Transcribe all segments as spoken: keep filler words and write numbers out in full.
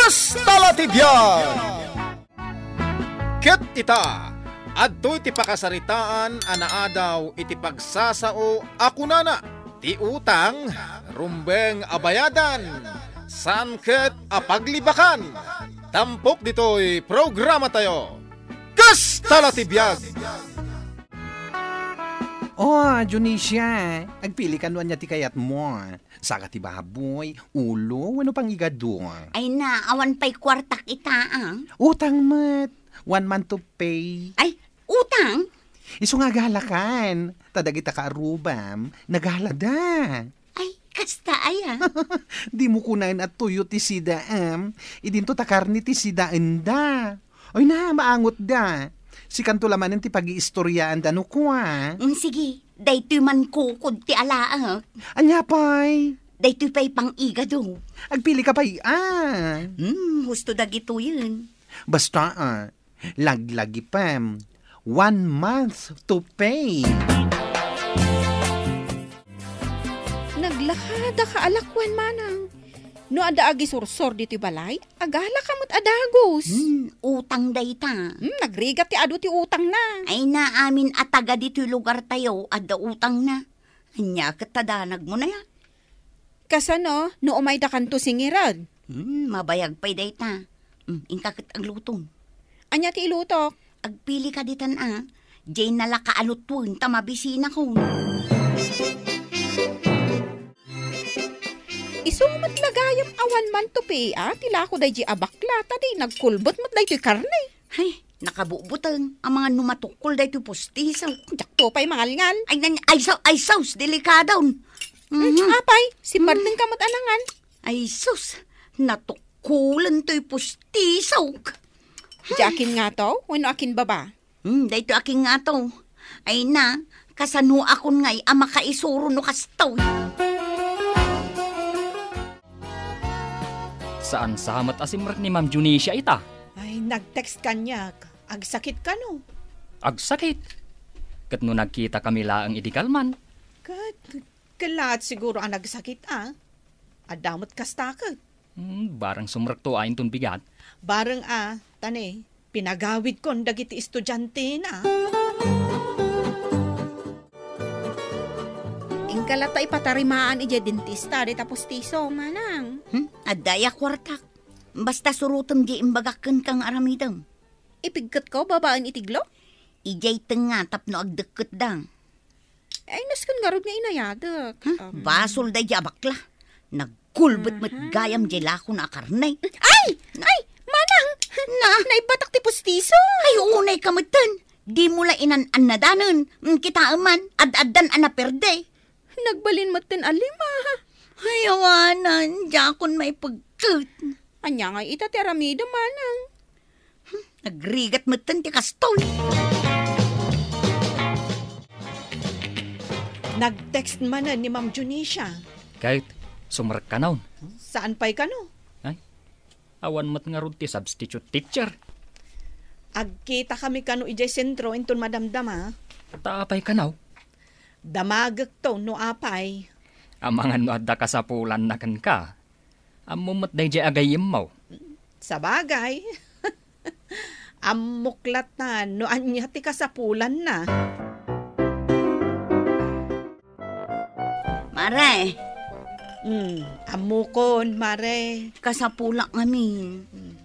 Kasta la ti biag! Ket ita, adtoy ti pakasaritaan a naadaw iti pagsasao a kunana, ti utang, rumbeng a bayadan, saan ket a paglibakan. Tampok ditoy programatayo. Kasta la ti biag! Oh, Dionisia, agpili ka no ania ti kayatmo. Saka ti baboy, ulo, wenno pangigado. Ay na, awan pay kuartak ita, ah. Utang met. One month to pay. Ay, utang? Isu nga agalakan. Ta dagita kaarrubam, nagalada. Ay, kasta aya. Dimo kunaen a tuyo ti sidaem. Idinto ta karne ti sidaenda. Ay na, maangotda. Sikanto la manen ti pagiistoriaanda no kua. Mm, sige, daytoy man kukod ti alaek. Ania pay? Daytoy pay pang-igado. Agpili ka pay, ah. Hmm, husto dagitoyen. Basta, ah, laglagipem. One month to pay. Naglakada ka alakuan manang. No adda agisursor ditoy balay, agala ka met a dagus. Hmm, utang dayta. Hmm, nagrigat ti adu ti utangna. Ay na amin a taga ditoy lugartayo, adda utangna. Ania ket ta danagmo na ya? Kasano no umaydakanto singiran? Hmm, mabayag pay dayta. Hmm, inka ket aglutom. Ania ti ilutok? Agpili ka ditan a. Diay nalaka a lutuen ta mabisinakon. Isu met la gayam awan man tupi a ti lako daydi a bakla ta di nagkulbet met daytoy karne. Hay, nakabubuteng, amangan no matukkol daytoy pustiso. Diakto pay mangalngal. Ay, nan-, ay, sa-, ay, sus, delikadon. Mhm. Apay, simmarteng ka met a nangan. Ay, sus, natukkolen toy pustiso. Di akin nga to, wenno akin baba? Hmm, daytoy akin nga to. Ay na, kasano akon ngay a makaisuro no kastoy? Saan sa met a simrek ni Ma'am Dionisia ita? Ay, nag-text kaniak. Agsakit kano? Agsakit? Ket no nagkita kami laeng idi kalman. Ket, ket laat siguro a nagsakit, a? Adda met kasta ket. Hmm, bareng sumrekto a inton bigat. Bareng a, ta ne, pinagawidkon dagiti estudiantena. Inka latta ipatarimaan idiay dentista, dita pustiso, manang. Hmm? Adda aya kuartak. Basta surotem diay imbagak kenka nga aramidem. Ipigketko babaen iti glo? Idiay tengnga tapno agdekketda. Ay, nasken ngarud nga inayadek. Hmm? Um. Basol daydi a bakla. Nagkulbet met gayam diay lakona a karne. Ay! Ay! Manang! Na? Naibatak ti pustiso! Ay, unay ka metten. Dimo la inan-annadanen. Mm, kitaem man, ad-addan a naperde. Nagbalin metten a lima. Ay, awanan, diakon maipigket. Ania ngay ita ti aramidem, manang? Hmm, nagrigat metten ti kastoy. Nag-text manen ni Ma'am Dionisia. Kayat, sumrek kanon. Saan pay kano? Ay, awan met ngarud ti substitute teacher. Agkita kami kano idiay sentro inton madamdama. Ta apay kano? Damagekto no apay. Amangan no adda kasapulanna kenka. Ammom met daydiay a gayyemmo. Sabagay. Ammok latta no ania ti kasapulanna. Mare. Hmm, ammokon, Mare. Kasapulak ngamin. Hmm.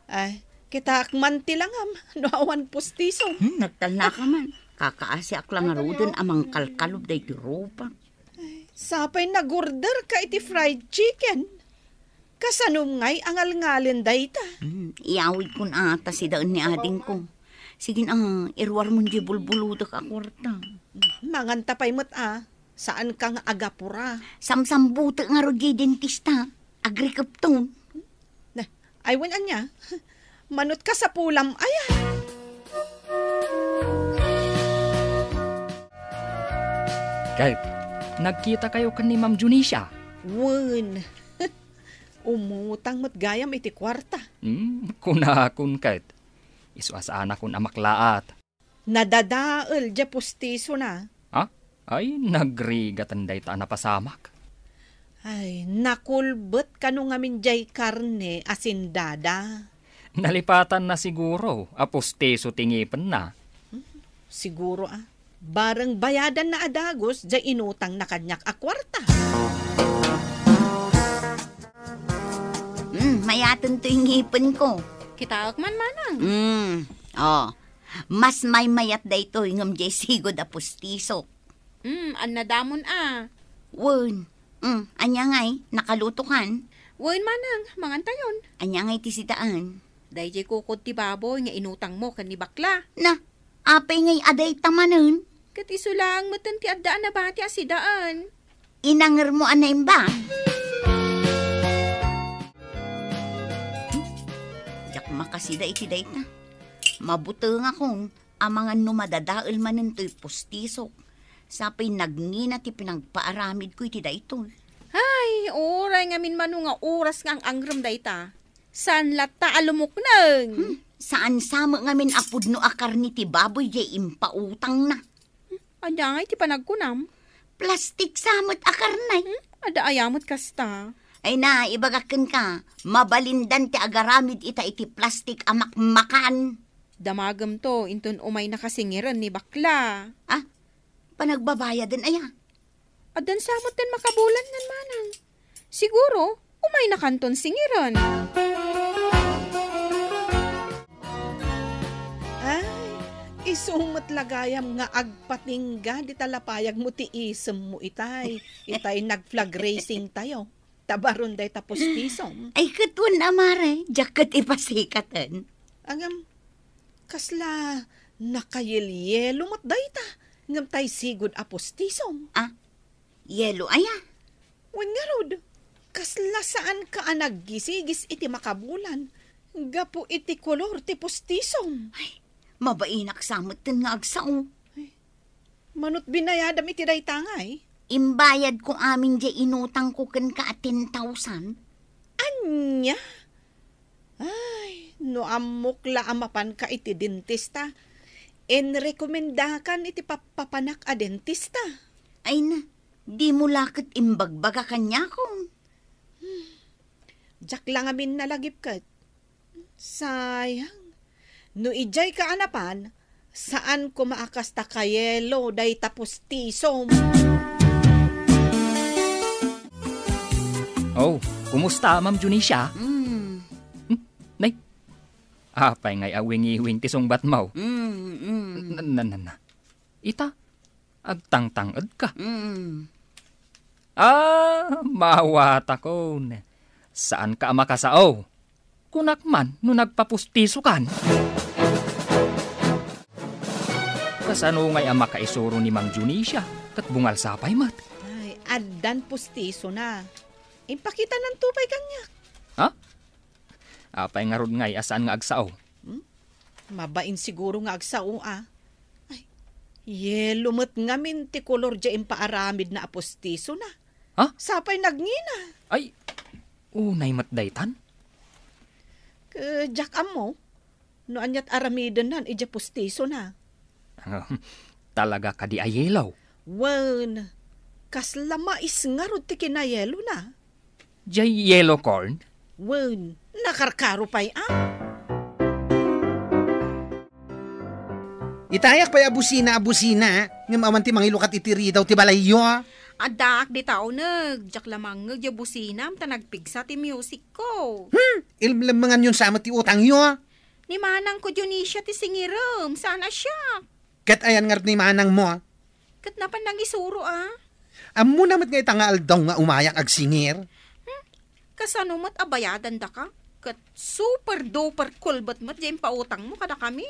Ay, kitaak man ti langam no awan pustiso. Hmm, nagtalna ka man. Kakaasiak la ngaruden a mangkalkalob daytoy rupak. Ay, sapay nag-order ka iti fried chicken. Kasanom ngay a ngalngalen dayta? Hmm, iyawidkon a ta sidaen ni adingko. Sige na, iruarmon diay bulbulodek a kuarta. Manganta pay met a, saan ka nga agapura. Samsambutek ngarud diay dentista. Agrikepton. Na, ay wen ania? Manot kasapulam aya? Kayat, nagkita kayo ken ni Ma'am Dionisia? Wen. Umutang met gayam iti kuarta. Hmm, kunakon kayat. Isu a saanakon a maklaat. Nadadael diay pustisona. Ha? Ay, nagrigaten dayta a napasamak. Ay, nakulbet kano ngamin jay karne a sindada. Nalipatanna siguro a pustiso ti ngipenna. Siguro, ah. Bareng bayadanna a dagus jay inutangna kaniak a kuarta. Hmm, mayaten toy ngipenko. Kitaek man, manang. Hmm, oh. Mas maymayat daytoy ngem jay sigud a pustiso. Hmm, annadamon a. Wen. Hmm, ania ngay, nakalutokan? Wen, manang, mangantayon. Ania ngay ti sidaan? Dayjay kukod ti baboy nga inutangmo ken ni bakla. Na, apay ngay a dayta manen? Ket isu laeng metten ti adda a nabati a sidaan. Inangermo a naimbag? Diak makasida iti dayta. Mabutengakon, amangan no madadael manen toy pustisok. Sapay nagngina ti pinagpaaramidko iti daytoy. Ay, uray ngamin mano nga oras nga ang-angrem dayta. Saan latta a lumukneng? Hmm, saan sa met ngamin a pudno a karne ti baboy jay impautangna. Ania ngay ti panagkunam? Plastik sa met a karne. Hmm? Adda aya met kasta? Ay na, ibagak kenka, mabalindan ti agaramid ita iti plastik a makmakan. Damagem to, inton umayna ka singiren ni bakla. Ah, panagbabayaden aya? Addan sa met ti makabulan ngan manang. Siguro, umayna kanton singiren. Ay, isu met la gayam nga agpatingga dita lapayagmo ti isemmo itay, itay nag-flag racing tayo. Tabaron dayta pustisom. Ay, ket wen a, mare, diak ket ipasikaten. Agam, kasla nakayelyelo met dayta, ngem tay sigud a pustisom. Ah, yelo aya? Wen ngarud, kasla saanka a naggisigis iti makabulan gapu iti kolor ti pustisom? Ay, mabainak sa metten nga agsao. Ay, manut binayadam iti dayta ngay? Imbayadko amin diay inutangko kenka a ten thousand. Ania? Ay, no ammok la a mapanka iti dentista, inrekomendakan iti pappapanak a dentista. Ay na, dimo la ket imbagbaga kaniakon. Hmm. Diak la ngamin nalagip ket. Sayang. No idiayka a napan, saan koma a kasta kayelo dayta pustisom. Oh, kumusta, Ma'am Junisia? Mm. Hmm? Nay, apay ngay a wingiwing ti sungbatmo? Mm, mm. Na, na, na, na. Ita, agtangtangedka. Mm. Ah, maawatakon. Saanka a makasao. Kunak man no nagpapustisokan. Kasano ngay a makaisuro ni Ma'am Junisia ket bungalsa pay met? Ay, addan pustisona. Impakitananto pay kaniak. Ha? Apay ngarud ngay a saan nga agsao? Hmm? Mabain siguro nga agsao, a. Ay, yelo met ngamin ti kolor diay impaaramidna a pustisona. Ha? Sapay nagngina. Ay, unay met daytan? Ke, diak ammo no aniat aramidennan idiay pustisona. Talaga kadi a yelo? Wen, kasla mais ngarud ti kinayelona. Diay yellow corn? Wen, nakarkaro pay, a? Itayak pay a busina a busina, ngem awan ti mangilukat iti ridaw ti balayyo. Addaak dita uneg, diak la mangngeg diay businam ta nagpigsa ti musicko. Hmm, ilmlemmenganyon sa met ti utangyo. Ni manangko Dionisia ti singirem, saan a siak. Ket ayan ngarud ni manangmo? Ket napan nangisuro, a. Ammona met nga ita nga aldaw nga umayak agsingir? Hmm? Kasano met a bayadan daka? Ket super duper kulbet met diay impautangmo kadakami.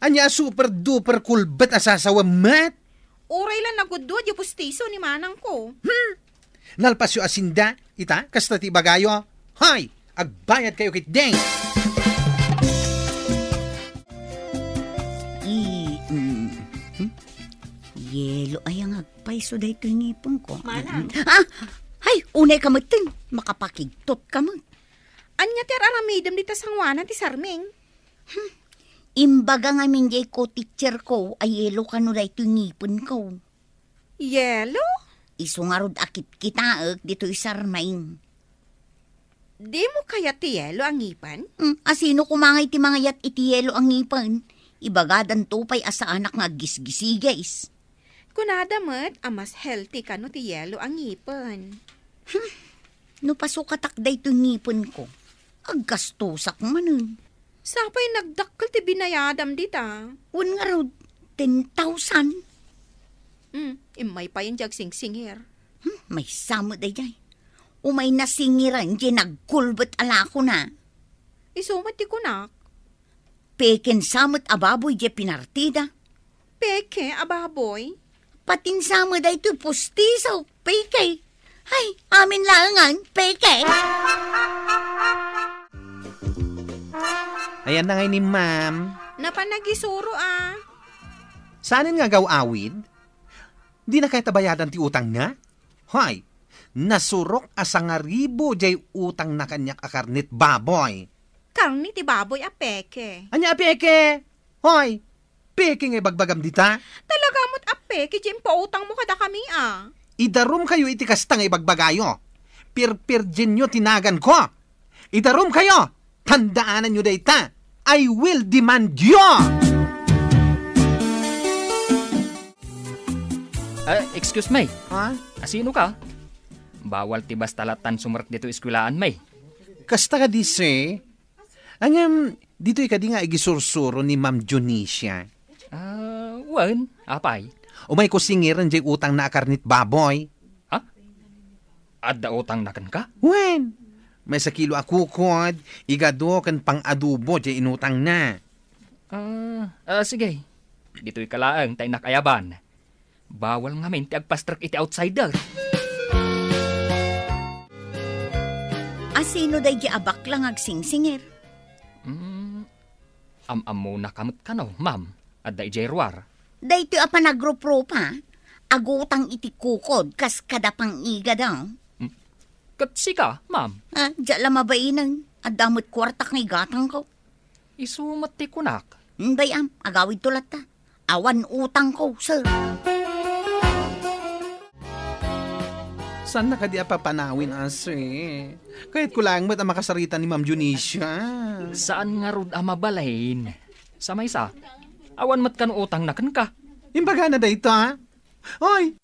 Ania a super duper kulbet a sasawem met? Uray la nagudua diay pustiso ni manangko. Hmm? Nalpasyo a sinda, ita, kasta ti ibagayo. Hay, agbayadkayo ketdi. I, mm, hmm? Yelo aya nga agpayso daytoy ngipengko. Manang. Ah! Hay, unayka metten. Makapakigtotka met. Ania ti ar-aramidem dita sangoanan ti sarming? Hmm. Imbaga ngamin diay co-teacherko a yelo kano daytoy ngipenko. Yelo? Isu ngarud a kitkitaek ditoy sarmaing. Dimo kayat ti yelo a ngipen? Hmm, asino koma ngay ti mangayat iti yelo a ngipen? Ibagadanto pay a saanak nga aggisgisigis. Kunada met a mas healthy kano ti yelo a ngipen. Hmm, no pasukatak daytoy ngipenko, aggastosak manen. Sapay nagdakkel ti binayadam dita. Wen ngarud, ten thousand. Hmm, immay payen diay agsingsingir. Hmm, maysa met daydiay. Umay nasingiran diay nagkulbet a lakona. Isu met ti kunak. Peken sa met a baboy diay pinartida. Peke a baboy? Patin sa met daytoy pustiso, peke. Ay, amin laengan, peke. Ayan na ngay ni ma'am. Napan nagisuro, a. Saanen nga agaw-awid? Dina kayat a bayadan ti utangna? Hoy, nasurok a sangaribu diay utangna kaniak a karnet baboy. Karne ti baboy a peke. Ania a peke? Hoy, peke nga ibagbagam dita? Talaga met a peke diay impautangmo kadakami, a. Idarumkayo iti kasta nga ibagbagayo. Pirpirdienyo ti naganko. Idarumkayo! Tandaananyo dayta! I will demand you! Ah, excuse me. Ha? Asino ka? Bawal ti basta latan sumrek ditoy eskuelaan, may. Kasta kadi, sir? Ngem, ditoy kadi nga agisursuro ni Ma'am Dionisia? Ah, wen, apay? Umayko singiren diay utangna a karnet baboy. Ha? Adda utangna kenka? Wen, maysa kilo a kukod, igado ken pang-adobo diay inutangna. Ah, ah, sige. Ditoyka laeng ta innak ayaban. Bawal ngamin ti agpastrek iti outsider. Asino daydiay a bakla nga agsingsingir? Mm, am-ammonaka met kano, ma'am? Adda idiay ruar. Daytoy a panagruprupa, agutang iti kukod kas kada pang-igado. Mm. Ket sika, ma'am? Ah, diak la mabainen. Adda met kuartak nga igatangko. Isu met ti kunak. Hmm, bay-am, agawidto latta. Awan utangko, sir. Saanna kadi a papanawin, a, sir? Kayatko laeng met a makasarita ni Ma'am Dionisia. Saan ngarud a mabalin? Sa maysa, awan met kano utangna kenka. Imbagana dayta? Oy,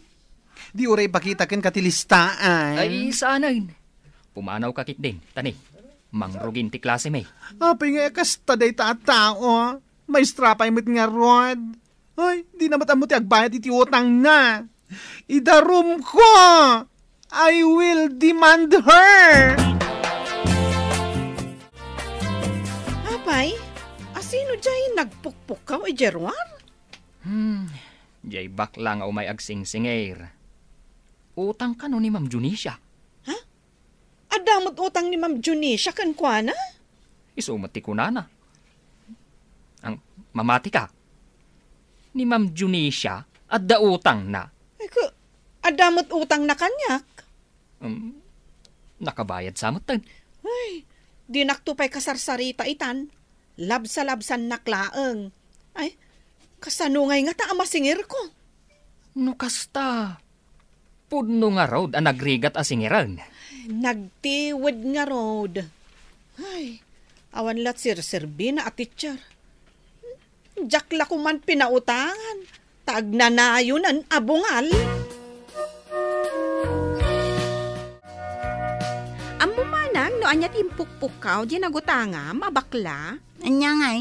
di uray ipakita kenka ti listaan. Ay, saanen. Pumanawka ketdin, ta ni, mangrugin ti klasemi. Apay nga kasta dayta a tao? Maestra pay met ngarud. Ay, dina met ammo ti agbayad iti utangna. Idarumko! I will demand her! Apay, asino diay nagpukpukkaw idiay ruar? Hmm, diay bakla nga umay agsingsingir. Utang kano ni Ma'am Dionisia? Ha? Adda met utang ni Ma'am Dionisia kenkuana? Isu met ti kunana. Ang, mamatika. Ni Ma'am Dionisia, adda utangna. Ay, ku-, adda met utangna kaniak. Um, nakabayad sa met ten. Ay, dinakto pay kasarsarita itan. Labsalabsannak laeng. Ay, kasano ngay ngata a masingirko? No kasta, pudno ngarud a nagrigat a singiren. Nagtiwed ngarud. Ay, awan la ti serserbina a teacher. Diak la koman pinautangan, ta agnanayonen a bungal. Ammo manang no ania ti impukpukkaw diay nagutangam a bakla? Ania ngay?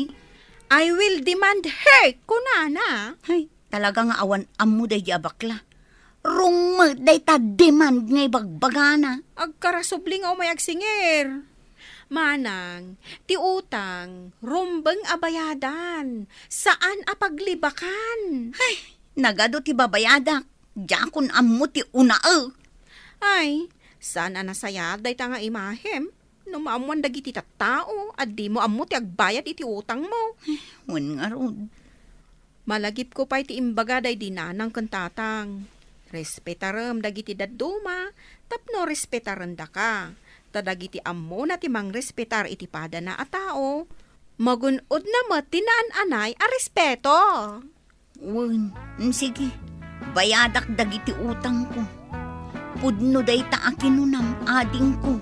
I will demand her, kunana. Ay, talaga nga awan ammo daydiay a bakla. Rung met dayta demand nga ibagbagana. Agkarasubli nga umay agsingir. Manang, ti utang, rumbeng a bayadan, saan a paglibakan. Ay, nagadu ti babayadak, diakon ammo ti unaek. Ay, saan a nasayaat dayta nga imahem. No maammoan dagiti tattao a dimo ammo ti agbayad iti utangmo. Wen ngarud. Malagipko pay ti imbaga daydi nanang ken tatang. Respetarem dagiti dadduma tapno respetarendaka. Ta dagiti ammona ti mangrespetar iti padana a tao, magun-odna met ti naan-anay a respeto. Wen, mm, sige. Bayadak dagiti utangko. pudno dayta a kinunam, adingko.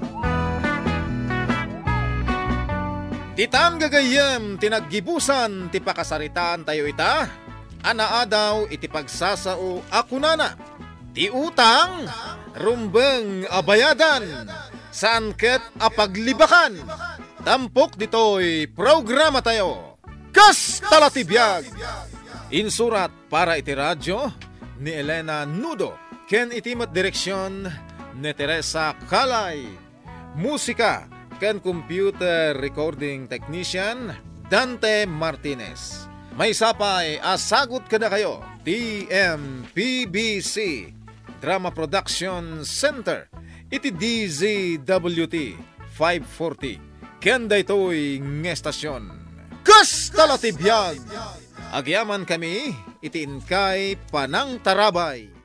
Ditan gagayyem ti naggibusan ti pakasaritaan tayo ita, a naadaw iti pagsasao a kunana, "Ti utang, rumbeng a bayadan, saan ket a paglibakan." Tampok ditoy programa tayo. Kasta la ti biag! Insurat para iti radyo ni Elena Nudo, ken iti met direksion ni Teresa Calay. Musika ken computer recording technician, Dante Martinez. Maysa pay a sagut kadakayo ti M P B C Drama Production Center iti D Z W T five forty. Ken daytoy nga estasion. Kasta la ti biag! Agyamankami iti inkay panangtarabay.